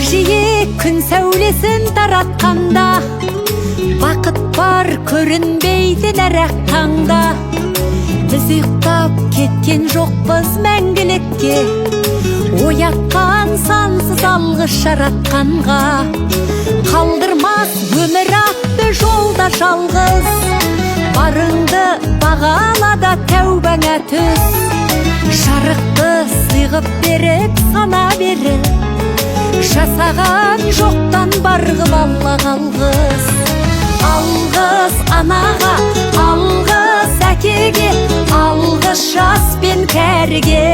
Көкжиек күн сәулесін таратқанда, бақыт бар көрінбейтін әр ақ таңда. Біз ұйықтап кеткен жоқпыз мәңгілікке, оятқан сансыз алғыс жаратқанға. Қалдырмас өмір атты жолда жалғыз, барыңды бағала да тәубаңа түс. Жарықты сыйғып беріп сана беріп, жасаған жоқтан бар ғып Аллаға алғыс. Алғыс анаға, алғыс әкеге, алғыс жас пен кәріге.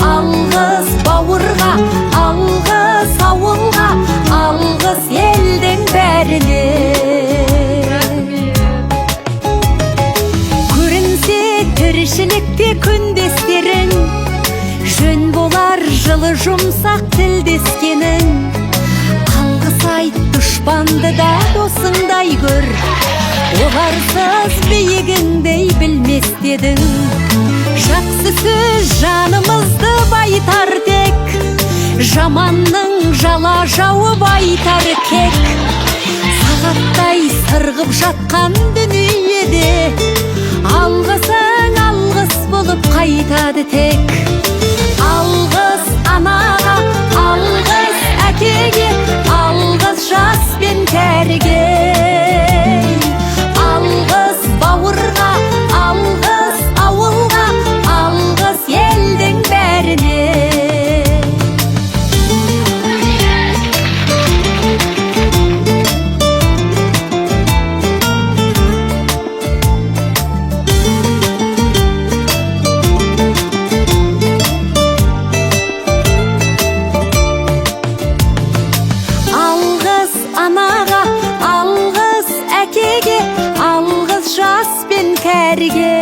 Алғыс бауырға, алғыс ауылға, алғыс елдің бәріне. Көрінсе тіршілікте күндестерің, жөн болар жылы жұмсақ тілдескенің. Алғыс айт дұшпанды да досыңдай көр, оларсыз биігіңдей білмес дедің. Жақсы сөз жанымызды байытар тек, жаманның жала жауып айтар кек. Сағаттай сырғып жатқан дүниеде, алғысың алғыс болып қайтады тек. Алғыс анаға, алғыс әкеге, алғыс жас пен кәріге. Алғыс бауырға, алғыс ауылға, алғыс елдің бәріне. Алғыс анаға, алғыс әкеге, алғыс жас пен кәріге.